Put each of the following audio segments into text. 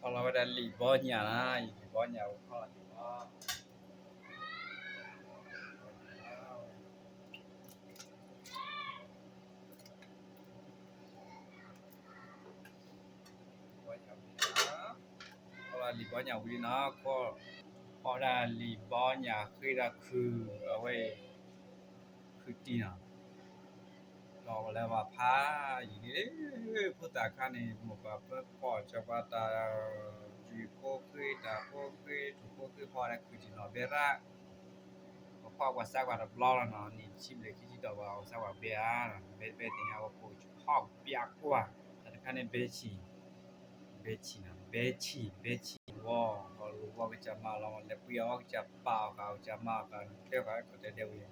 ဖီၣ်လီၤဝဲဒၣ်လံာ်ဘီညၣ်နီၤ, လံာ်ဘီညၣ်ဖီၣ်လီၤလံာ်ဘီ ဖီၣ်လီၤလံာ်ဘီညၣ်ဝံၤလံနီၤ, ဖီၣ်ဒၣ်လံာ်ဘီညၣ်ဃ့ဒၣ်ခုၣ်, အဝဲ ခုၣ်တံၢ်နီၤ, ဒီးဝဲလၢပှၤဖးယံာ်လံ, ဖိသၣ်ခါန့ၣ် မိၢ်ပၢ်ဖျၢၣ်ဖီၣ် စီၤပၤတၢ် ယုၢ်ဖိဃ့ တၢ်ဖိဃ့ ထူၣ်ဖိဃ့ ဖီၣ်ဝဲဒၣ်ခုၣ်တံၢ်နီၤ ဘဲရၣ်, ပဖီၣ်ပှၤစၢ်ကွၢ်တဘျီလီၤနီၤ, နံၣ်ဆံဘျဲၣ်ခံဆံဒီးပှၤစၢ်ကွၢ်ဘဲဧါ, ဘဲဘဲသ့ၣ်ညါဝဲဖိဟီၣ်ပျးကွၢ်, တၢ်တခါန့ၣ် ဘဲဆံၣ် ဘဲဆံၣ်နီၤ, ဘဲဆံၣ် ဘဲဆံၣ်ဝီ, ဟီၣ်လူၤဝီကစၢ်မၤလီၤ, လဲၤပှ့ၤအီၤကစၢ်ပာ်အီၤဃာ် ကစၢ်မၤအီၤဃာ် တဲဃာ်ကီၢ်တဲဒဲဝံၤ,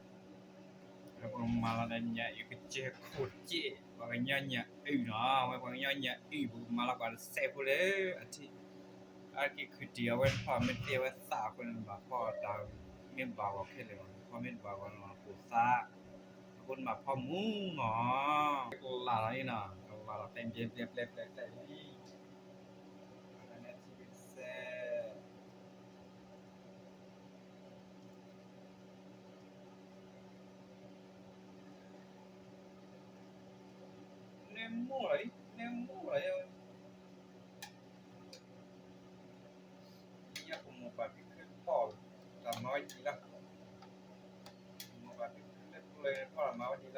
ပမၤလီၤဒီးညၣ်အုၣ်ကစဲၢ်ခိၣ်စ့ၢ်, ပှၤကညီညၣ်အုၣ်နီၤ, ဝဲပှၤကညီညၣ်အုၣ် ပကမၤလီၤကွၢ်တစဲးဖိလၢအထံ, အါတက့ၢ်ခုၣ်တံၢ်အဝဲတဖီၣ်မ့ၢ်သ့အဝဲသၣ်အဃိန့ၣ် နဘၣ်ဖီၣ်တၢ်မ့ၢ်ဘၣ်ဂီၤခဲလၢာ်, ဖီၣ်မ့ၢ်တဘၣ်ဂီၤန့ၣ် ပိာ်သး, အဃိနဘၣ်ဖီၣ်မူနီၤ, ကလၢ်လီၤအံၤနီၤ, ကလၢ်လီၤ တဲဘျဲဘျဲဘျဲဘျဲဘျဲလံ, အဝဲန့ၣ်ထံကစဲး န့ၢ်မူလီၤအံၤ, န့ၢ်မူလီၤအံၤ, ယဲပမိၢ်ပၢ်ဖံဖုဖီၣ်တၢ်မၤဝဲဒ်လီၤ, ပမိၢ်ပၢ်ဖံဖုလၢပျၢၤဖီၣ်တၢ်မၤဝဲဒ်လီၤ.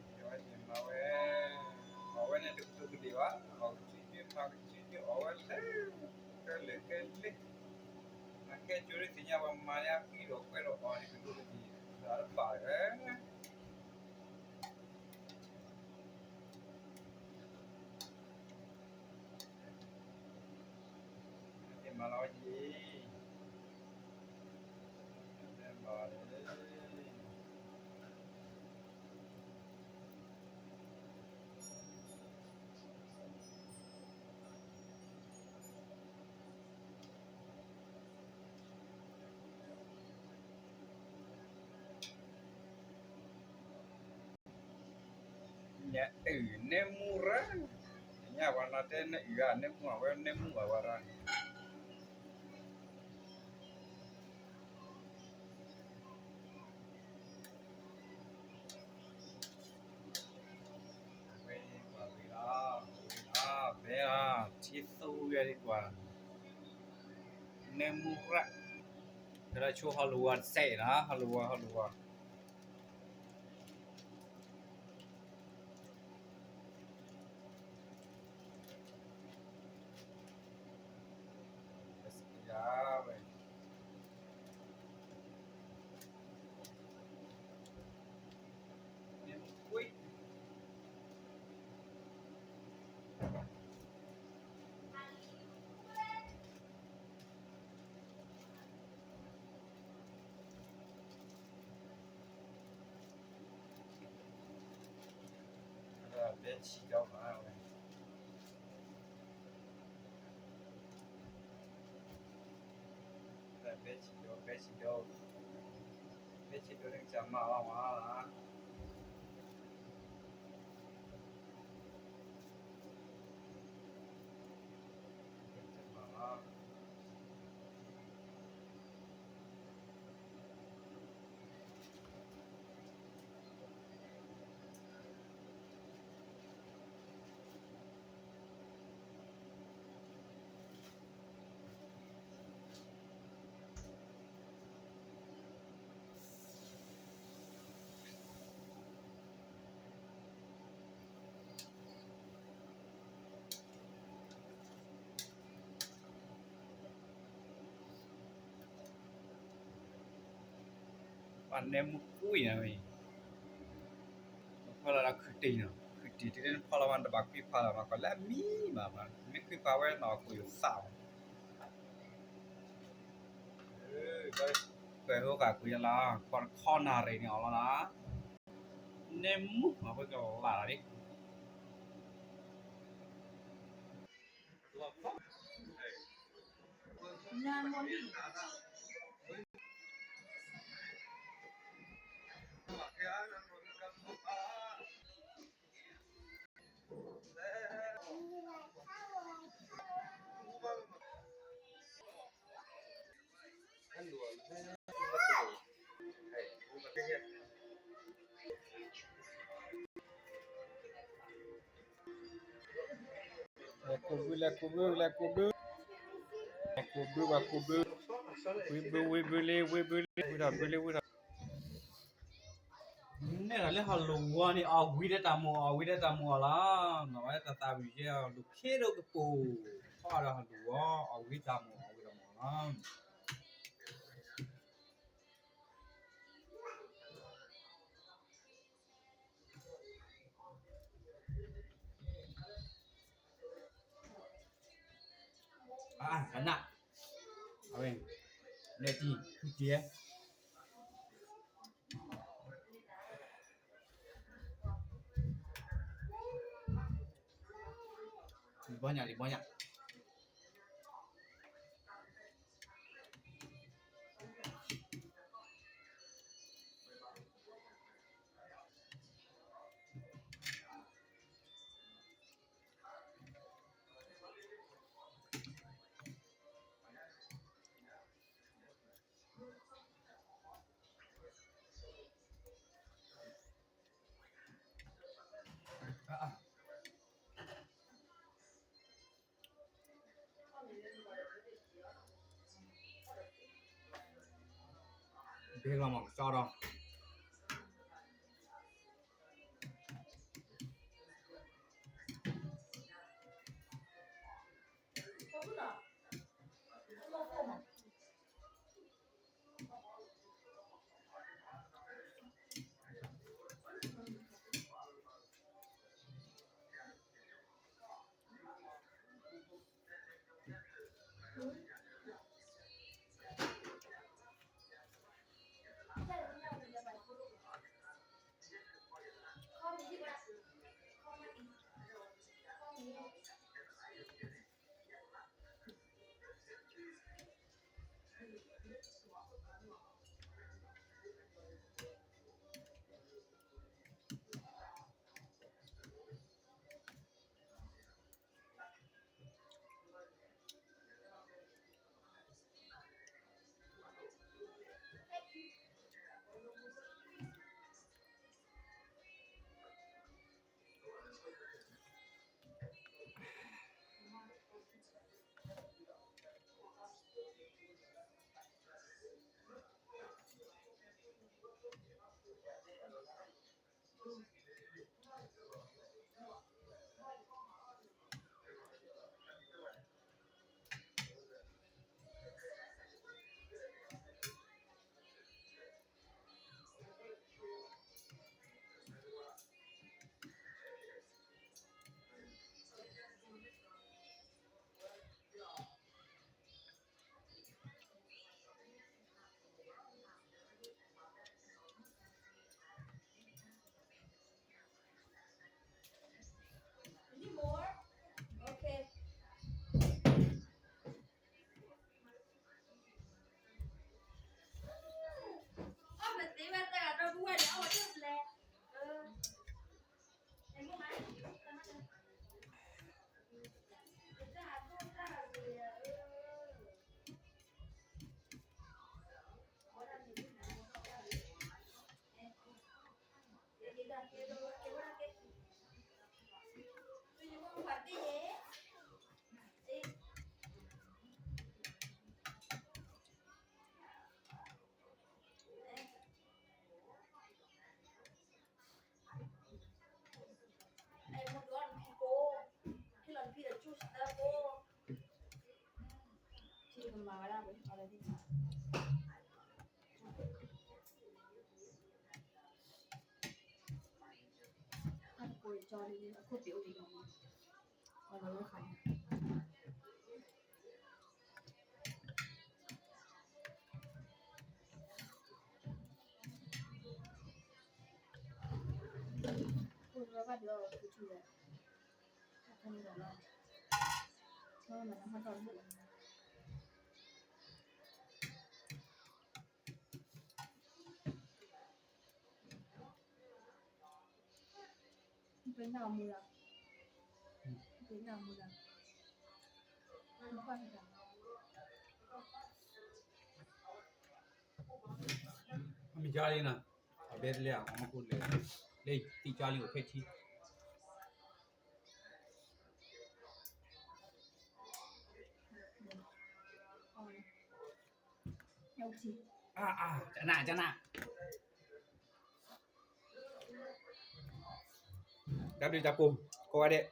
အဝဲန့ၣ်မၤဝဲ, အီၣ်ဝဲန့ၣ်တကတိၤကဒံးဘၣ်, အီၣ်ကဆံးက့ၤမၤကဆံးက့ၤအီၣ်ဝဲလၢ, ကဲလၢာ်ကဲလ့, မၤကဲကၠိဒ်သ့ၣ်ညါပှၤမၤလၢအဃံဒီးကွဲဒီးအီၣ်န့ၣ်ကဒိၣ်ကဒံး, တၢ်တဘၣ်ဝဲ မၤလီၤဝဲဒ်အံၤ, မၤလီၤ ညၣ်အုၣ်န့ၢ်မူရၢ, ညၣ်ပှၤနီၤတဲန့ၢ်အုၣ်ဧါ န့ၢ်မူဧါ, ဝဲန့ၢ်မူဘၣ်ဝဲရၢ, ဝဲပှၤဝံၤလီၤ, ဝံၤလီၤ, ဘဲလီၤ, ထံသူဝဲဒ်ပှၤ, န့ၢ်မူရၢ, ကဒီးဆိဟီၣ်လူၤဝါတစဲးနီၤ, ဟီၣ်လူၤဝါ ဟီၣ်လူၤဝါ ဘဲဆံးဒီးမးဝဲ, ဘဲဆံးဒီး, ဘဲဆံးဒီး, ဘဲဆံးဒီးန့ၣ်ကစၢ်မၤအီၤမးလီၤ.ပှၤနဲမူကွံာ်နၤဝဲ, ဖီၣ်လီၤဒီးခုၣ်တံၢ်နီၤ, ခုၣ်တံၢ်တဒ်နဖီၣ်လီၤမး နတဘၣ်ကွံာ်ဖးလီၤမး ကီးလၢအမံၤဘၣ်မး, မ့ၢ်ကွံာ်ဖးဝဲနီၤ အခိၣ်ယိၤသၣ်မး, ကွဲးဟိဃာ်ကွံာ်ယလီၤ, ကွၢ်တခီနၣ်ရံၣ်န့ၣ်အီၤလီၤနီၤ, နဲမူအဝဲကလၢ်လီၤဒ် နမီၢ်နံၣ်, နမီၢ်နံၣ်, ကိးဘုလဲၤကိးဘုလဲၤကိးဘု, လဲၤကိးဘုပှၤကိးဘု, ဝံဘုဝံဘုလံဝံဘုလံ ဝံထီၣ်ဘုလံဝံထီၣ်, နဲၣ်ဒီးလၢဟီၣ်လူၤဝီန့ၣ် အီၣ်ဝံဒဲတၢ်မိၢ် အီၣ်ဝံဒဲတၢ်မိၢ်အီၤလီၤ, နီၢ်ဝဲတၢ်သးဝံၣ်ယဲအီၤလူၤခ့ဒိၣ်ကပူၤ, ထီၣ်ဒီးဟီၣ်လူၤဝီ အီၣ်ဝံတၢ်မိၢ်အီၣ်ဝံတၢ်မိၢ်အီၤလီၤ. အနၢ်, အဝဲ, လဲၤတံၢ်ထူၣ်တံၢ်, လံၤဘီညၣ် လံၤဘီညၣ်. ဘ့လီၤမးကစီဒီး မ့ၢ်ကၠီလံနီၤ, အဘဲတလဲအီၤ မ့ၢ်ကိၣ်လဲၤ, လၢသံကၠီလံအိၣ်ဖဲထံ အ ကနၣ်ကနၣ် တၢ်ဘျုးတၢ်ဖှိၣ် ကိးဂၤဒဲး,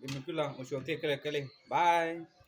ယမုၢ်ကုၢ်လီၤ အိၣ်ဆူၣ်အိၣ်ချ့ခဲလၢာ်ခဲလၢာ် bye.